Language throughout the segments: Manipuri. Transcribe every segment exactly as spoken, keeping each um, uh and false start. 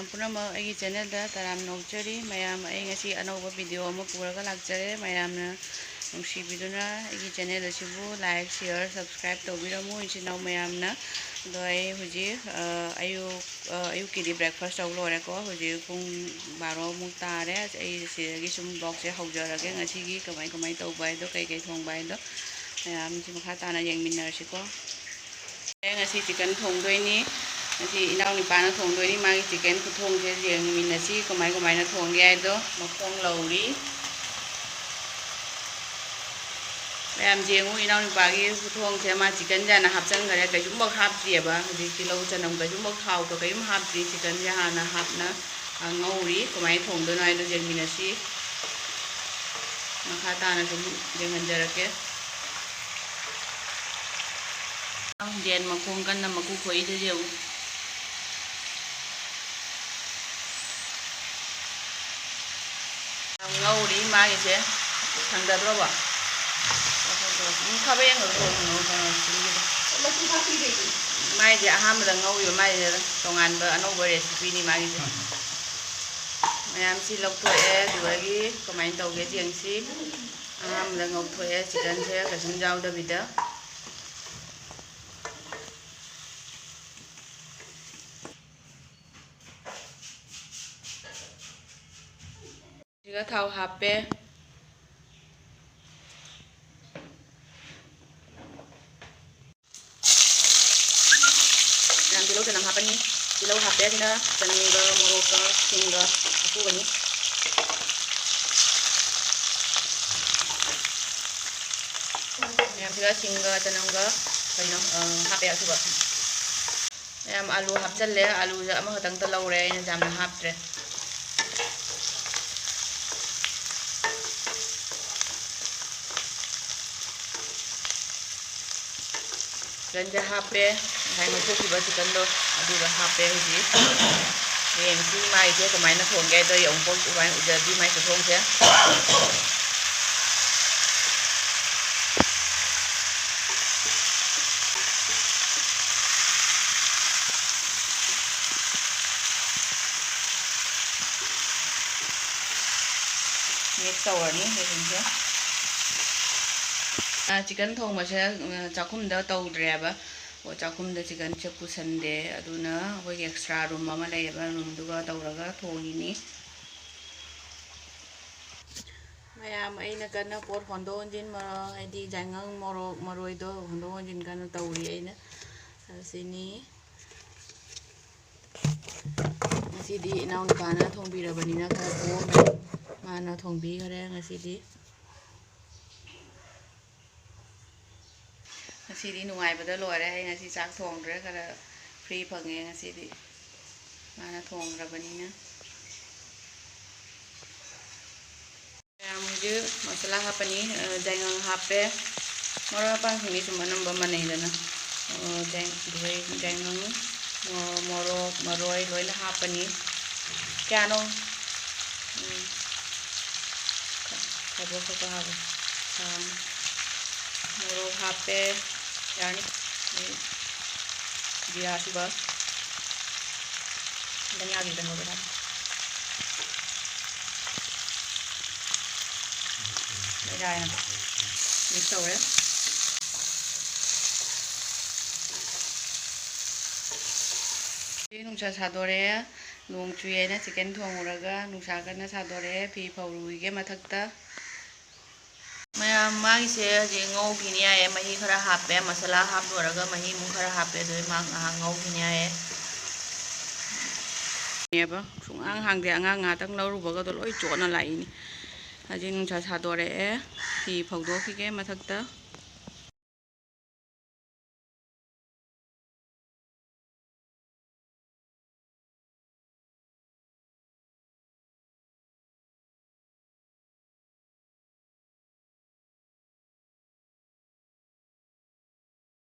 ꯄꯨꯝꯅꯃꯛ ꯑꯩꯒꯤ ꯆꯦꯅꯦꯜꯗ ꯇꯔꯥꯝꯅ ꯑꯣꯛꯆꯔꯤ꯫ ꯃꯌꯥꯝ, ꯑꯩ ꯉꯁꯤ ꯑꯅꯧꯕ ꯚꯤꯗꯤꯑꯣ ꯑꯃ ꯄꯨꯔꯒ ꯂꯥꯛꯆꯔꯦ꯫ ꯃꯌꯥꯝꯅ ꯅꯨꯡꯁꯤꯕꯤꯗꯨꯅ ꯑꯩꯒꯤ ꯆꯦꯅꯦꯜ ꯑꯁꯤꯕꯨ ꯂꯥꯏꯛ, ꯁꯤꯌꯔ, ꯁꯕꯁꯀ꯭ꯔꯥꯏꯕ ꯇꯧꯕꯤꯔꯝꯃꯨ, ꯏꯆꯤꯟ ꯏꯅꯥꯎ ꯃꯌꯥꯝꯅ꯫ ꯑꯗꯣ ꯑꯩ ꯍꯧꯖꯤꯛ, ꯑ, ꯑꯌꯨꯛ, ꯑ, ꯑꯌꯨꯛꯀꯤꯗꯤ ꯕ꯭ꯔꯦꯛꯐꯥꯁ ꯇꯧ ꯂꯣꯏꯔꯦꯀꯣ꯫ ꯍꯧꯖꯤꯛ ꯄꯨꯡ ꯕꯥꯔꯣꯃꯨꯛ ꯇꯥꯔꯦ꯫ ꯑꯩ ꯁꯤꯗꯒꯤ ꯁꯨꯝ ꯕ꯭ꯂꯣꯛꯁꯦ ꯍꯧꯖꯔꯒꯦ꯫ ꯉꯁꯤꯒꯤ ꯀꯃꯥꯏ ꯀꯃꯥꯏ ꯇꯧꯕ ꯍꯥꯏꯗꯣ, ꯀꯩ ꯀꯩ ꯊꯣꯡꯕ ꯍꯥꯏꯗꯣ, ꯃꯌꯥꯝꯁꯤ ꯃꯈꯥ ꯇꯥꯅ ꯌꯦꯡꯃꯤꯟꯅꯔꯁꯤꯀꯣ꯫ ꯑꯦ, ꯉꯁꯤ ꯆꯤꯀꯟ ꯊꯣꯡꯗꯣꯏꯅꯤ꯫ ꯉꯁꯤ ꯏꯅꯥꯎꯅꯨꯄꯥꯅ ꯊꯣꯡꯗꯣꯏꯅꯤ꯫ ꯃꯥꯒꯤ ꯆꯤꯀꯟ ꯈꯨꯊꯣꯡꯁꯦ ꯌꯦꯡꯃꯤꯟꯅꯁꯤ, ꯀꯃꯥꯏ ꯀꯃꯥꯏꯅ ꯊꯣꯡꯒꯦ ꯍꯥꯏꯗꯣ꯫ ꯃꯈꯣꯡ ꯂꯧꯔꯤ꯫ ꯃꯌꯥꯝ ꯌꯦꯡꯉꯨ, ꯏꯅꯥꯎꯅꯨꯄꯥꯒꯤ ꯈꯨꯊꯣꯡꯁꯦ꯫ ꯃꯥ ꯆꯤꯀꯟꯁꯦ ꯍꯥꯟꯅ ꯍꯥꯞꯆꯤꯟꯈꯔꯦ, ꯀꯩꯁꯨꯝꯐꯥꯎ ꯍꯥꯞꯇ꯭ꯔꯤꯑꯕ꯫ ꯍꯧꯖꯤꯛ ꯇꯤꯜꯍꯧ ꯆꯅꯝ ꯀꯩꯁꯨꯝꯐꯥꯎ ꯊꯥꯎꯒ ꯀꯩꯝ ꯍꯥꯞꯇ꯭ꯔꯤ꯫ ꯆꯤꯀꯟꯁꯦ ꯍꯥꯟꯅ ꯍꯥꯞꯅ, ꯑ, ꯉꯧꯔꯤ꯫ ꯀꯃꯥꯏꯅ ꯊꯣꯡꯗꯣꯏꯅꯣ ꯍꯥꯏꯗꯣ ꯌꯦꯡꯃꯤꯟꯅꯁꯤ꯫ ꯃꯈꯥ ꯇꯥꯅ ꯁꯨꯝ ꯌꯦꯡꯍꯟꯖꯔꯛꯀꯦ꯫ ꯌꯦꯟ ꯃꯈꯣꯡ ꯀꯟꯅ ꯃꯀꯨ ꯈꯣꯛꯏꯗꯨ ꯌꯦꯡꯉꯨ꯫ ꯌꯥꯝ ꯉꯧꯔꯤ ꯃꯥꯒꯤꯁꯦ꯫ ꯊꯥꯡꯗꯗ꯭ꯔꯣꯕꯣ? ꯎꯝ, ꯈꯥꯕꯩ ꯑꯃꯈꯛ ꯊꯣꯛꯑꯣ, ꯀꯩꯅꯣ, ꯆꯤꯡꯒꯤꯗꯣ꯫ ꯃꯥꯏꯁꯦ ꯑꯍꯥꯟꯕꯗ ꯉꯧꯔꯤꯕ ꯃꯥꯏꯁꯦ ꯇꯣꯉꯥꯟꯕ ꯑꯅꯧꯕ ꯔꯦꯁꯤꯄꯤꯅꯤ ꯃꯥꯒꯤꯁꯦ꯫ ꯃꯌꯥꯝꯁꯤ ꯂꯧꯊꯣꯛꯑꯦ, ꯑꯗꯨꯗꯒꯤ ꯀꯃꯥꯏꯅ ꯇꯧꯒꯦ ꯌꯦꯡꯁꯤ꯫ ꯑꯍꯥꯟꯕꯗ ꯉꯧꯊꯣꯛꯑꯦ ꯆꯤꯀꯟꯁꯦ ꯀꯩꯁꯨꯝ ꯌꯥꯎꯗꯕꯤꯗ꯫ ꯁꯤꯒ ꯊꯥꯎ ꯍꯥꯞꯄꯦ꯫ ꯃꯌꯥꯝ ꯇꯤꯜꯍꯧ ꯆꯅꯝ ꯍꯥꯞꯄꯅꯤ꯫ ꯇꯤꯜꯍꯧ ꯍꯥꯞꯄꯦ꯫ ꯑꯁꯤꯅ ꯆꯅꯝꯒ ꯃꯣꯔꯣꯛꯀ ꯁꯤꯡꯒ ꯑꯁꯨꯕꯅꯤ꯫ ꯃꯌꯥꯝꯁꯤꯒ ꯁꯤꯡꯒ ꯆꯅꯝꯒ ꯀꯩꯅꯣ, ꯑ, ꯍꯥꯞꯄꯦ ꯑꯁꯨꯕ꯫ ꯃꯌꯥꯝ ꯑꯂꯨ ꯍꯥꯞꯆꯜꯂꯦ꯫ ꯑꯂꯨꯁꯦ ꯑꯃꯈꯛꯇꯪꯇ ꯂꯧꯔꯦ, ꯑꯩꯅ ꯌꯥꯝꯅ ꯍꯥꯞꯇ꯭ꯔꯦ꯫ ꯆꯤꯀꯟꯁꯦ ꯍꯥꯞꯄꯦ, ꯉꯁꯥꯏ ꯉꯧꯊꯣꯛꯈꯤꯕ ꯆꯤꯀꯟꯗꯣ ꯑꯗꯨꯗ ꯍꯥꯞꯄꯦ ꯍꯧꯖꯤꯛ꯫ ꯌꯦꯡꯁꯤ ꯃꯥꯏꯁꯦ ꯀꯃꯥꯏꯅ ꯊꯣꯡꯒꯦ ꯍꯥꯏꯗꯣ꯫ ꯑꯩ ꯑꯃꯨꯛꯐꯥꯎ ꯑꯗꯨꯃꯥꯏꯅ ꯎꯖꯗ꯭ꯔꯤ ꯃꯥꯏ ꯈꯨꯊꯣꯡꯁꯦ꯫ ꯃꯤꯛꯁ ꯇꯧꯔꯅꯤ ꯁꯤꯁꯤꯡꯁꯦ꯫ ꯑ, ꯆꯤꯛꯀꯟ ꯊꯣꯡꯕꯁꯦ, ꯑ, ꯆꯥꯛꯈꯨꯝꯗ ꯇꯧꯗ꯭ꯔꯦꯕ꯫ ꯑꯣ, ꯆꯥꯛꯈꯨꯝꯗ ꯆꯤꯛꯀꯟꯁꯦ ꯄꯨꯁꯟꯗꯦ, ꯑꯗꯨꯅ ꯑꯩꯈꯣꯏꯒꯤ ꯑꯦꯛꯁꯇ꯭ꯔꯥ ꯔꯨꯝ ꯑꯃ ꯂꯩꯌꯦꯕ, ꯔꯨꯝꯗꯨꯒ ꯇꯧꯔꯒ ꯊꯣꯡꯉꯤꯅꯤ꯫ ꯃꯌꯥꯝ, ꯑꯩꯅ ꯀꯟꯅ ꯄꯣꯠ ꯍꯣꯟꯗꯣꯛ ꯍꯣꯟꯖꯤꯟ, ꯃꯔꯣ-, ꯍꯥꯏꯗꯤ ꯌꯥꯏꯉꯪ, ꯃꯣꯔꯣꯛ, ꯃꯔꯣꯏꯗꯣ ꯍꯣꯟꯗꯣꯛ ꯍꯣꯟꯖꯤꯟ ꯀꯟꯅ ꯇꯧꯔꯤ ꯑꯩꯅ꯫ ꯑꯁꯤꯅꯤ꯫ ꯉꯁꯤꯗꯤ ꯏꯅꯥꯎꯅꯨꯄꯥꯅ ꯊꯣꯡꯕꯤꯔꯕꯅꯤꯅ ꯈꯔ ꯀꯣꯝꯃꯦ꯫ ꯃꯥꯅ ꯊꯣꯡꯕꯤꯈꯔꯦ ꯉꯁꯤꯗꯤ꯫ ꯉꯁꯤꯗꯤ ꯅꯨꯡꯉꯥꯏꯕꯗ ꯂꯣꯏꯔꯦ꯫ ꯑꯩ ꯉꯁꯤ ꯆꯥꯛ ꯊꯣꯡꯗ꯭ꯔꯦ, ꯈꯔ ꯐ꯭ꯔꯤ ꯐꯪꯉꯦ ꯉꯁꯤꯗꯤ, ꯃꯥꯅ ꯊꯣꯡꯈ꯭ꯔꯕꯅꯤꯅ꯫ ꯃꯌꯥꯝ ꯍꯧꯖꯤꯛ ꯃꯁꯥꯂꯥ ꯍꯥꯞꯄꯅꯤ꯫ ꯑ, ꯌꯥꯏꯉꯪ ꯍꯥꯞꯄꯦ꯫ ꯃꯔꯣꯏ ꯃꯄꯥꯡꯁꯤꯡꯗꯤ ꯁꯨꯝ ꯑꯅꯝꯕ ꯃꯥꯟꯅꯩꯗꯅ꯫ ꯑ, ꯌꯥꯏ-, ꯌꯥꯏꯉꯪ, ꯃꯣ-, ꯃꯣꯔꯣꯛ, ꯃꯔꯣꯏ ꯂꯣꯏꯅ ꯍꯥꯞꯄꯅꯤ꯫ ꯀꯌꯥꯅꯣ? ꯎꯝ꯫ ꯈ-, ꯈꯥꯕ ꯈꯛꯇ ꯍꯥꯞꯄꯣ꯫ ꯁꯥꯅꯤ꯫ ꯃꯣꯔꯣꯛ ꯍꯥꯞꯄꯦ꯫ ꯌꯥꯔꯅꯤ꯫ ꯑꯗꯩ ꯖꯤꯔꯥ ꯁꯨꯕ꯫ ꯙꯅꯤꯌꯥꯒꯤ ꯀꯩꯅꯣꯗꯣ ꯍꯥꯞꯄꯦ꯫ ꯌꯥꯔꯦ꯫ ꯃꯤꯛꯁ ꯇꯧꯔꯦ꯫ ꯅꯨꯡꯁꯥ ꯁꯥꯗꯣꯔꯛꯑꯦ꯫ ꯅꯣꯡ ꯆꯨꯏ ꯍꯥꯏꯅ ꯆꯤꯛꯀꯟ ꯊꯣꯡꯉꯨꯔꯒ ꯅꯨꯡꯁꯥ ꯀꯟꯅ ꯁꯥꯗꯣꯔꯛꯑꯦ꯫ ꯐꯤ ꯐꯧꯔꯨꯈꯤꯒꯦ ꯃꯊꯛꯇ꯫ ꯃꯌꯥꯝ, ꯃꯥꯒꯤꯁꯦ ꯍꯧꯖꯤꯛ ꯉꯧꯈꯤꯅꯤ ꯍꯥꯏꯌꯦ꯫ ꯃꯍꯤ ꯈꯔ ꯍꯥꯞꯄꯦ, ꯃꯁꯥꯂꯥ ꯍꯥꯞ ꯂꯣꯏꯔꯒ ꯃꯍꯤ ꯑꯃꯨꯛ ꯈꯔ ꯍꯥꯞꯄꯦ꯫ ꯑꯗꯨ ꯃꯥ ꯉꯥꯏꯍꯥꯛ ꯉꯧꯈꯤꯅꯤ ꯍꯥꯏꯌꯦ꯫ ꯅꯦꯕ ꯁꯨꯡꯍꯥꯡ ꯍꯥꯡꯗꯦ꯫ ꯑꯉꯥꯡ ꯉꯥꯛꯇꯪ ꯂꯧꯔꯨꯕꯒꯗꯣ ꯂꯣꯏ ꯆꯣꯠꯅ ꯂꯥꯛꯏꯅꯤ꯫ ꯍꯧꯖꯤꯛ ꯅꯨꯡꯁꯥ ꯁꯥꯗꯣꯔꯛꯑꯦ꯫ ꯐꯤ ꯐꯧꯗꯣꯛꯈꯤꯒꯦ ꯃꯊꯛꯇ꯫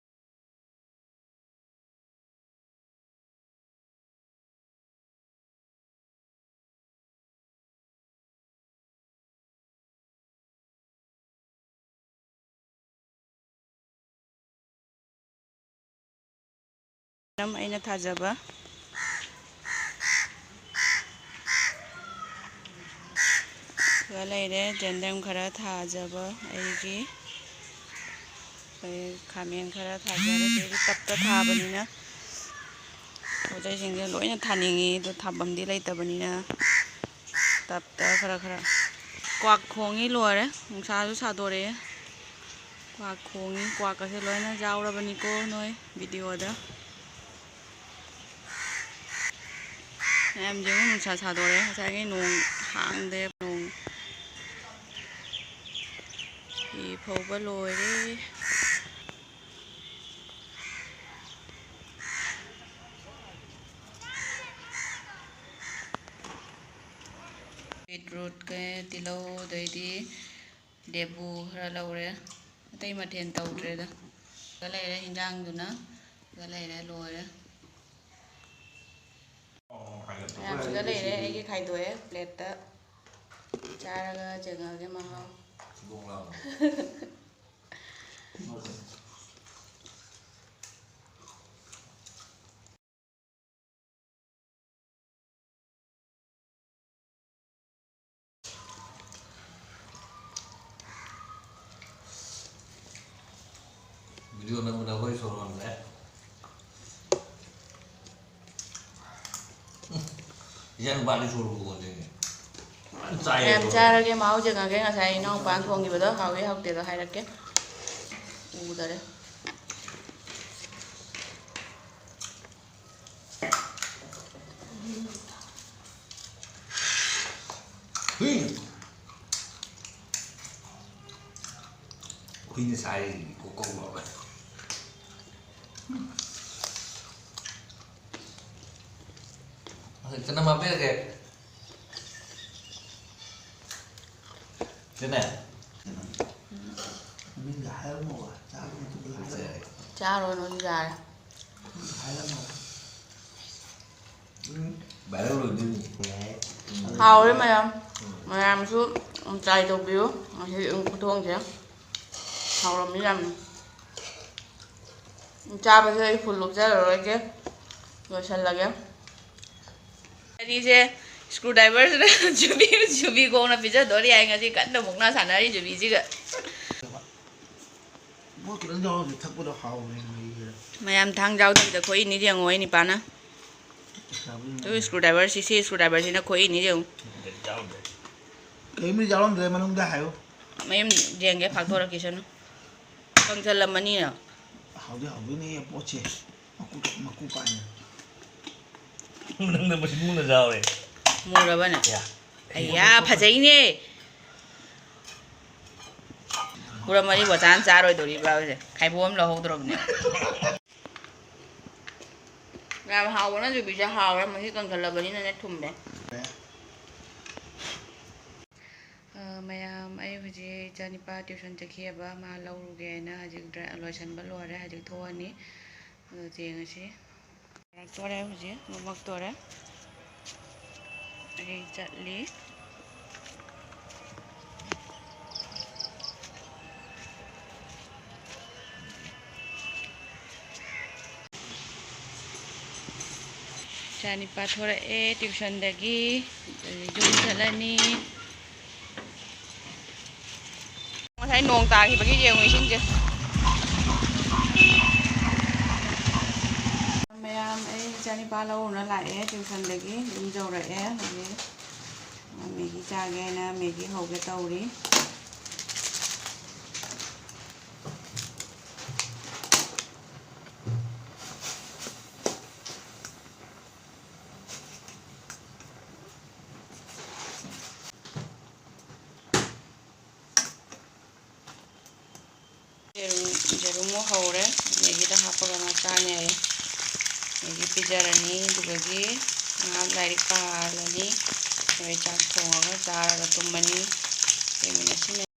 ꯃꯌꯥꯝ, ꯑꯩꯅ ꯊꯥꯖꯕ꯫ ꯁꯤꯗ ꯂꯩꯔꯦ ꯌꯦꯟꯗꯦꯝ ꯈꯔ ꯊꯥꯖꯕ ꯑꯩꯒꯤ꯫ ꯑꯩ ꯈꯥꯃꯦꯟ ꯈꯔ ꯊꯥꯖꯔꯦ꯫ ꯁꯤꯗꯤ ꯇꯞꯇ ꯊꯥꯕꯅꯤꯅ ꯄꯣꯠ ꯆꯩꯁꯤꯡꯁꯦ ꯂꯣꯏꯅ ꯊꯥꯅꯤꯡꯉꯤ, ꯑꯗꯣ ꯊꯥꯐꯝꯗꯤ ꯂꯩꯇꯕꯅꯤꯅ ꯇꯞꯇ ꯈꯔ ꯈꯔ꯫ ꯀ꯭ꯋꯥꯛ ꯈꯣꯡꯉꯤ ꯂꯣꯏꯔꯦ, ꯅꯨꯡꯁꯥꯁꯨ ꯁꯥꯗꯣꯔꯛꯑꯦ꯫ ꯀ꯭ꯋꯥꯛ ꯈꯣꯡꯉꯤ, ꯀ꯭ꯋꯥꯛꯀꯁꯦ ꯂꯣꯏꯅ ꯌꯥꯎꯔꯕꯅꯤꯀꯣ ꯅꯣꯏ ꯚꯤꯗꯤꯑꯣꯗ꯫ ꯃꯌꯥꯝ ꯌꯦꯡꯉꯨ, ꯅꯨꯡꯁꯥ ꯁꯥꯗꯣꯔꯛꯑꯦ꯫ ꯉꯁꯥꯏꯒꯤ ꯅꯣꯡ ꯍꯥꯡꯗꯦ, ꯅꯣꯡ ꯐꯤ ꯐꯧꯕ ꯂꯣꯏꯔꯦ꯫ ꯕꯤꯠꯔꯨꯠꯀ ꯇꯤꯜꯍꯧ, ꯑꯗꯩꯗꯤ ꯂꯦꯕꯨ ꯈꯔ ꯂꯧꯔꯦ꯫ ꯑꯇꯩ ꯃꯊꯦꯜ ꯇꯧꯗ꯭ꯔꯦꯗ꯫ ꯁꯤꯗ ꯂꯩꯔꯦ ꯍꯤꯟꯖꯥꯡꯗꯨꯅ, ꯁꯤꯗ ꯂꯩꯔꯦ, ꯂꯣꯏꯔꯦ꯫ ꯃꯌꯥꯝ ꯁꯤꯗ ꯂꯩꯔꯦ, ꯑꯩꯒꯤ ꯈꯥꯏꯗꯣꯛꯑꯦ ꯄ꯭ꯂꯦꯠꯇ꯫ ꯆꯥꯔꯒ ꯌꯦꯡꯉꯒꯦ ꯃꯍꯥꯎ꯫ ꯚꯤꯗꯤꯑꯣ ꯅꯝꯕꯗ ꯑꯩꯈꯣꯏ ꯁꯣꯔ ꯍꯣꯟꯗ꯭ꯔꯦ꯫ ꯏꯆꯥ ꯅꯨꯄꯥꯗꯤ ꯁꯣꯔ ꯍꯣꯟꯗꯦꯅꯦ꯫ ꯐꯖꯅ ꯆꯥꯏꯌꯦ ꯌꯥꯝ ꯁꯣꯔ꯫ ꯆꯥꯔꯒꯦ, ꯃꯍꯥꯎ ꯌꯦꯡꯉꯒꯦ꯫ ꯉꯁꯥꯏ ꯏꯅꯥꯎꯄꯥꯅ ꯊꯣꯡꯈꯤꯕꯗꯣ ꯍꯥꯎꯏ ꯍꯥꯎꯇꯦꯗꯣ ꯍꯥꯏꯔꯛꯀꯦ꯫ ꯎꯗꯔꯦ꯫ ꯍꯨꯏ꯫ ꯍꯨꯏꯅ ꯁꯥꯏ ꯀꯣꯛ ꯀꯣꯛ ꯂꯥꯎꯔꯦ꯫ ꯆꯅꯝ ꯍꯥꯞꯄꯤꯔꯒꯦ꯫ ꯆꯦꯅꯦ꯫ ꯃꯃꯤꯡꯗ ꯍꯥꯏꯔꯝꯃꯣꯕ, ꯆꯥꯕ ꯃꯇꯨꯡꯗ ꯍꯥꯏꯔꯝꯃꯣ꯫ ꯆꯥꯔꯣ, ꯅꯣꯏꯁꯨ ꯌꯥꯔꯦ꯫ ꯍꯥꯏꯔꯝꯃꯣꯕ꯫ ꯎꯝ, viral ꯑꯣꯏꯗꯣꯏꯅꯤ꯫ ꯍꯥꯎꯔꯦ ꯃꯌꯥꯝ꯫ ꯎꯝ꯫ ꯃꯌꯥꯝꯁꯨ, ꯎꯝ, try ꯇꯧꯕꯤꯌꯨ꯫ ꯉꯁꯤ, ꯎꯝ, ꯈꯨꯊꯣꯡꯁꯦ ꯍꯥꯎꯔꯝꯃꯤ ꯌꯥꯝꯅ꯫ ꯎꯝ, ꯆꯥꯕꯁꯦ ꯑꯩ full ꯂꯧꯖꯔꯔꯣꯏꯒꯦ, ꯂꯣꯏꯁꯜꯂꯒꯦ꯫ ꯀꯔꯤꯁꯦ Screwdriverꯁꯤꯅ ꯖꯨꯕꯤ, ꯖꯨꯕꯤ ꯈꯣꯡꯅ ꯄꯤꯖꯗꯣꯔꯤ ꯍꯥꯏ꯫ ꯉꯁꯤ ꯀꯟꯅ ꯃꯨꯛꯅꯥ ꯁꯥꯟꯅꯔꯤ ꯖꯨꯕꯤꯁꯤꯒ꯫ ꯃꯣꯏ ꯈꯤꯇꯪ ꯌꯥꯎꯔꯗꯤ ꯊꯛꯄꯗꯣ ꯍꯥꯎꯕꯅꯦ ꯃꯍꯤꯁꯦ꯫ ꯃꯌꯥꯝ ꯊꯥꯡ ꯌꯥꯎꯗꯕꯤꯗ ꯈꯣꯏ ꯏꯅꯤꯗꯤ ꯌꯦꯡꯉꯣ, ꯑꯩ ꯅꯤꯄꯥꯅ꯫ ꯆꯥꯕꯗꯤ ꯑꯗꯨ ꯉꯝꯗꯦ꯫ Screwdriverꯁꯤ, ꯁꯤ screwdriverꯁꯤꯅ ꯈꯣꯏ ꯏꯅꯤꯗꯤ ꯌꯦꯡꯉꯨ꯫ ꯀꯔꯤꯝꯇ ꯌꯥꯎꯔꯝꯗ꯭ꯔꯦ ꯃꯅꯨꯡꯗ ꯍꯥꯏꯌꯨ꯫ ꯃꯌꯨꯝ ꯌꯦꯡꯒꯦ, ꯐꯥꯛꯇꯣꯔꯛꯈꯤꯁꯅꯨ꯫ ꯀꯪꯁꯜꯂꯝꯃꯅꯤꯅ꯫ ꯍꯥꯎꯗꯤ ꯍꯥꯎꯗꯣꯏꯅꯦ ꯄꯣꯠꯁꯦ꯫ ꯃꯀꯨ, ꯃꯀꯨ ꯄꯥꯏꯅ꯫ ꯅꯪꯅ ꯃꯁꯤꯡ ꯃꯨꯟꯅ ꯆꯥꯎꯔꯦ꯫ ꯃꯨꯔꯕꯅꯦ? ꯌꯥ꯫ ꯑꯩꯌꯥ, ꯐꯖꯩꯅꯦ꯫ ꯄꯨꯔꯥ ꯃꯔꯤ ꯃꯇꯥ ꯑꯃ ꯆꯥꯔꯣꯏꯗꯧꯔꯤꯕ ꯍꯧꯖꯤꯛ꯫ ꯈꯥꯏꯕꯣꯛ ꯑꯃ ꯂꯧꯍꯧꯗ꯭ꯔꯕꯅꯦ꯫ ꯌꯥꯝ ꯍꯥꯎꯕꯅ ꯖꯨꯕꯤꯁꯦ ꯍꯥꯎꯔꯦ꯫ ꯃꯍꯤ ꯀꯪꯁꯜꯂꯕꯅꯤꯅꯅꯦ ꯊꯨꯝꯃꯦ꯫ ꯑ, ꯃꯌꯥꯝ, ꯑꯩ ꯍꯧꯖꯤꯛ ꯏꯆꯥꯅꯤꯄꯥ tuition ꯆꯠꯈꯤꯑꯕ, ꯃꯥ ꯂꯧꯔꯨꯒꯦꯅ ꯍꯧꯖꯤꯛ ꯗ꯭ꯔ-, ꯂꯣꯏꯁꯟꯕ ꯂꯣꯏꯔꯦ, ꯍꯧꯖꯤꯛ ꯊꯣꯛꯑꯅꯤ꯫ ꯑꯗꯨ ꯌꯦꯡꯉꯁꯤ꯫ ꯌꯥꯔꯛꯇꯣꯔꯦ ꯍꯧꯖꯤꯛ, ꯃꯝꯃꯛꯇꯣꯔꯦ꯫ ꯑꯩ ꯆꯠꯂꯤ꯫ ꯏꯆꯥꯅꯤꯄꯥ ꯊꯣꯔꯛꯑꯦ tuitionꯗꯒꯤ, ꯑꯗꯨꯗꯤ ꯌꯨꯝ ꯆꯠꯂꯅꯤ꯫ ꯉꯁꯥꯏ ꯅꯣꯡ ꯇꯥꯈꯤꯕꯒꯤ ꯌꯦꯡꯉꯨ ꯏꯁꯤꯡꯁꯦ꯫ ꯃꯌꯥꯝ, ꯑꯩ ꯏꯆꯥꯅꯤꯄꯥ ꯂꯧꯔꯨꯅ ꯂꯥꯛꯑꯦ tuitionꯗꯒꯤ, ꯌꯨꯝ ꯌꯧꯔꯛꯑꯦ ꯍꯧꯖꯤꯛ꯫ ꯃꯦꯒꯤ ꯆꯥꯒꯦꯅ ꯃꯦꯒꯤ ꯍꯧꯒꯦ ꯇꯧꯔꯤ꯫ ꯌꯦꯔꯨꯝ, ꯌꯦꯔꯨꯝ ꯍꯧꯔꯦ꯫ ꯃꯦꯒꯤꯗ ꯍꯥꯞꯄꯒ ꯃꯥ ꯆꯥꯅꯤ ꯍꯥꯏꯌꯦ꯫ ꯃꯦꯒꯤ ꯄꯤꯖꯔꯅꯤ, ꯑꯗꯨꯗꯒꯤ ꯉꯥꯏꯍꯥꯛ ꯂꯥꯏꯔꯤꯛ ꯄꯥꯍꯜꯂꯅꯤ꯫ ꯑꯗꯩ ꯆꯥꯛ ꯊꯣꯡꯉꯒ ꯆꯥꯔꯒ ꯇꯨꯝꯃꯅꯤ꯫ ꯌꯦꯡꯃꯤꯟꯅꯁꯤ꯫